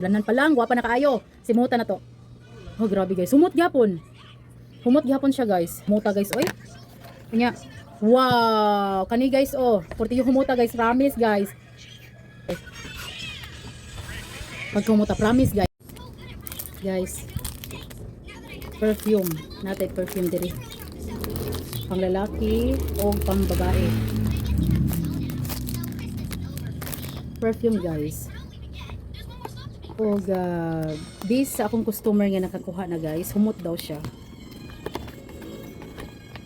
Lanan pa lang, gwapa na kaayo. Simuta na to. Oh, grabe, guys. Humot gyapon. Humot gyapon siya, guys. Humuta, guys, oy. Nya. Wow, kani, guys, oh. Purti yung humuta, guys, promise, guys. Pag humuta, promise, guys. Guys. Perfume. Natay perfume diri. Pang lalaki o pang babae. Perfume, guys. Og this sa akong customer nga nakakuha na, guys, humot daw siya.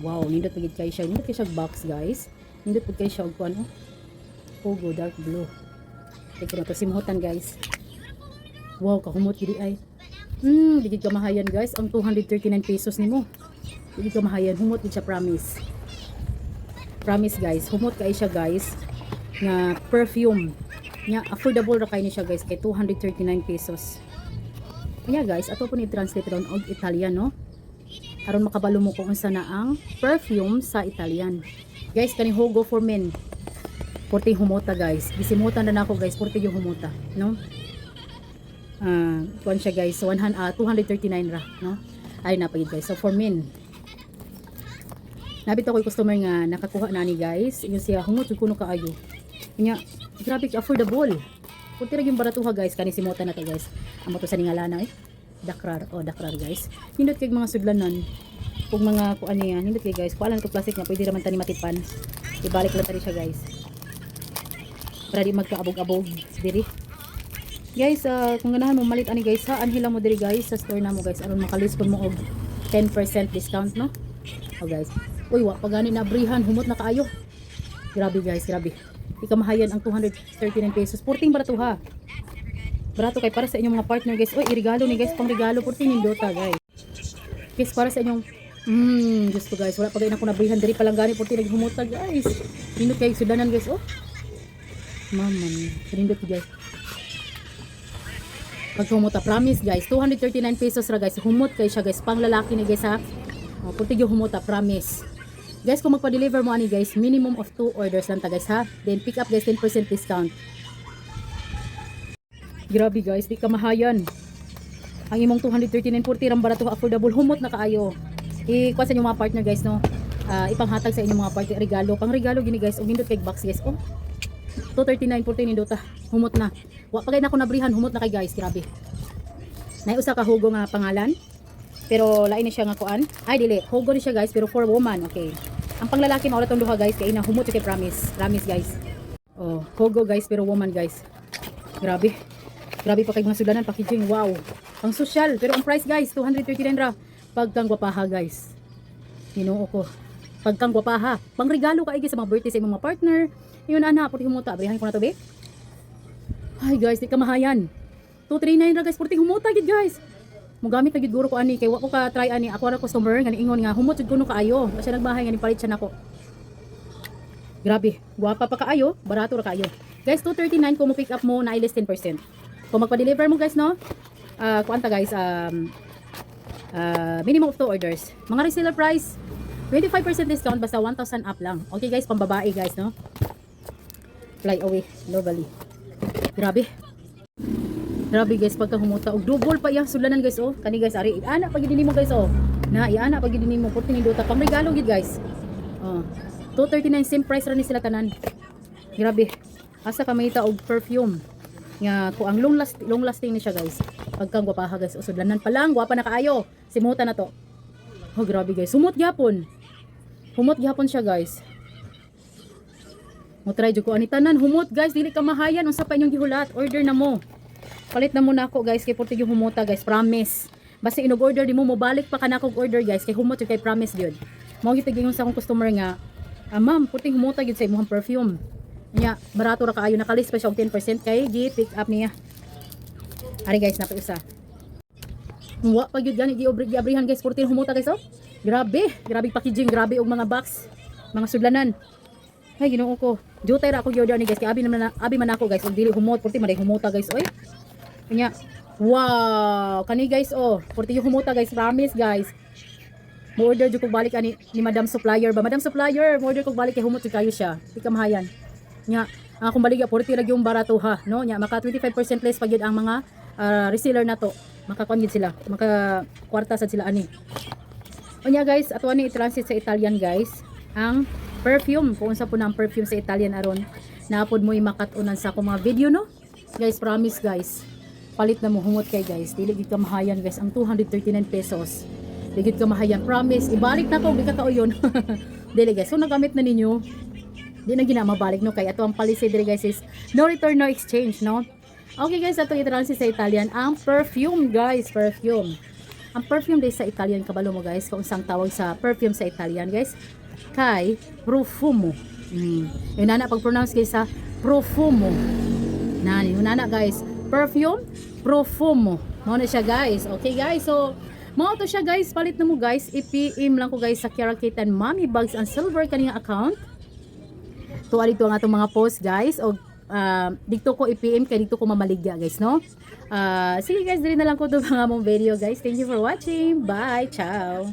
Wow, nindot pagid kay siya. Nindot kay siya box, guys. Nindot pud kay siya og kuan, oh. Hugo dark blue. Kay na to simutan, guys. Wow, kahumot gid ay. Di gid kamahayan, guys, ang 239 pesos nimo. Di gid kamahayan, humot gid siya, promise. Promise, guys, humot kay siya, guys, nga perfume. Nya affordable ra kay ni siya, guys, kay 239 pesos. Kaya, guys, ato po ni translate ron og Italian, no? Aron makabalo mo kung unsa na ang perfume sa Italian. Guys, kani Hugo for men. Purti humota, guys. Gisimutan na nako, guys, purti yung humota, no? Ah, kuan siya, guys, 100, 239 ra, no? Ay napagid, guys. So for men. Nabito ko yung customer nga nakakuha na ni, guys. Yung siya humot jud kuno kaayo. Nya, grabe ka affordable. Purti ra yung baratuha, guys, kani simutan na to, guys. Amo to sa ningalana eh. Dakrar, oh, dakrar, guys. Nindot kay mga sudlanan. Kung mga kuan niya, nindot kay, guys. Kuan lang to plastic nga pwede raman tani matipan. Ibalik lang tani siya, guys. Para di magkaabog-abog diri. Guys, kung ganahan mo malit ani, guys, ha, anhi lang mo diri, guys, sa store namo, guys, aron makalis pud mo og 10% discount, no? Oh, guys. Uy, wa pa gani na abrihan, humot na kaayo. Grabe, guys, grabe. Di kamahayan ang 239 pesos. Purting barato ha. Barato kay para sa inyong mga partner, guys. Uy, irigalo ni, guys, pang regalo purting nindota, guys. Guys, para sa inyong gusto, guys. Wala pa gani ako nabrihan diri pa lang gani purting naghumuta, guys. Nindot kay sudanan, guys, oh. Mama, nindot, guys. Pag humuta, promise, guys, 239 pesos ra, guys. Humot kay siya, guys, pang lalaki ni, guys, ha. Oh, purti yung humuta, promise. Guys, kung magpa-deliver mo ani, guys, minimum of 2 orders lang ta, guys, ha. Then pick up, guys, 10% discount. Grabe, guys, di ka mahayan. Ang imong 239.40 ram barato, affordable, humot na kaayo. I-kuha sa inyong mga partner, guys, no. Ah, ipanghatag sa inyong mga partner regalo. Pang regalo gini, guys, ug nindot kay box, guys. Oh. 239.40 nindota. Humot na. Wa pa kay na ako nabrihan, humot na kay, guys, grabe. Nay usa ka Hugo nga pangalan. Pero lain ni siya nga kuan. Ay dili, Hugo ni siya, guys, pero for woman, okay. Ang panglalaki mao tong duha, guys, kay ina humot siya kay promise. Promise, guys. Oh, Hugo, guys, pero woman, guys. Grabe. Grabe pa kay mga sudanan packaging. Wow. Ang social, pero ang price, guys, 239 ra. Pagkang gwapaha, guys. Ginoo ko. Pagkang gwapaha. Pangregalo ka sa mga birthday sa imong mga partner. Yun ana, purti humuta. Abrihan ko na to be. Ay, guys, di ka mahayan. 239 ra, guys, purti humuta gid, guys. Mugamit na gid guro ko ani kay wa ko ka try ani. Ako ra customer nga niingon nga humot jud kuno kaayo. Wa siya nagbahay nga nipalit siya nako. Grabe, gwapa pa kaayo, barato ra kaayo. Guys, 239 kung mo pick up mo na less 10%. Kung magpa-deliver mo, guys, no? Ah, kuan ta, guys, minimum of 2 orders. Mga reseller price, 25% discount basta 1,000 up lang. Okay, guys, pambabae, guys, no? Fly away globally. Grabe. Grabe, guys, pagka humuta og double pa iyang sulanan, guys, oh. Kani, guys, ari ana pag nimo, guys, oh. Na iana pag nimo purti nindota pang regalo gid, guys. Oh. 239, same price ra ni sila tanan. Grabe. Asa ka mahita og perfume nga ko ang long lasting ni siya, guys. Pagkang gwapaha, guys, usudlanan pa lang, gwapa na kaayo. Simuta na to. Oh, grabe, guys. Humot gyapon. Humot gyapon siya, guys. Mo try jud ko ani tanan humot, guys, dili ka mahayan unsa pa inyong gihulat. Order na mo. Palit na muna ako, guys, kay purti yung humuta, guys, promise. Basta inog order di mo mobalik pa kanako og order, guys, kay humot jud kay promise gyud. Mao gyud ingon sa akong customer nga, "Ah, ma'am, purting humuta gyud sa imong perfume." Nya, barato ra kaayo, nakalis pa siya og 10% kay gi pick up niya. Ari, guys, napay usa. Wa pa gyud gani gi-abrihan, guys, purting humuta, guys, oh. Grabe, grabe packaging, grabe og mga box, mga sudlanan. Ay, Ginoo ko. Jutay ra ako gi-order ni, guys, kay abi naman na, abi man ako, guys, og dili humot, purti man humuta, guys, oy. Nya. Wow, kani, guys, oh, purti yung humuta, guys, promise, guys. Mo order jud kog balik ani ni Madam Supplier ba? Madam Supplier, mo order kog balik kay humot jud kayo siya. Di ka mahayan. Nya, ang akong baligya purti ra yung barato ha, no? Nya maka 25% less pa gyud ang mga reseller na to, makakuan gid sila, maka kwarta sad sila ani. Unya guys, ato ani i-translate sa Italian, guys, ang perfume, kung unsa po na ang perfume sa Italian, aron naapod mo imakat-unan sa akong mga video, no. Guys, promise guys, palit na mo, humot kay guys, dili gid kamahayan guys ang 239 pesos. Dili gid kamahayan, promise. Ibalik na ko, di ka kauyon. Dili guys, so nagamit na ninyo, di na gina mabalik, no, kay ato ang policy diri guys is no return, no exchange, no. Okay guys, ato i-translate sa Italian ang perfume guys, perfume. Ang perfume day sa Italian, kabalo mo guys kung unsang tawag sa perfume sa Italian guys? Kay profumo. Yun na pag-pronounce guys sa profumo. Nani, yun na guys. Perfume, profumo. Mao na siya guys. Okay guys, so mao to siya guys. Palit na mo guys. I-PM lang ko guys sa Kiara Kate and Mommy Bags and Silver kaning account. Tuwa dito ang atong mga post guys. O dito ko i-PM kay dito ko mamaligya guys, no? Sige guys, dili na lang ko to mga mong video guys. Thank you for watching. Bye. Ciao.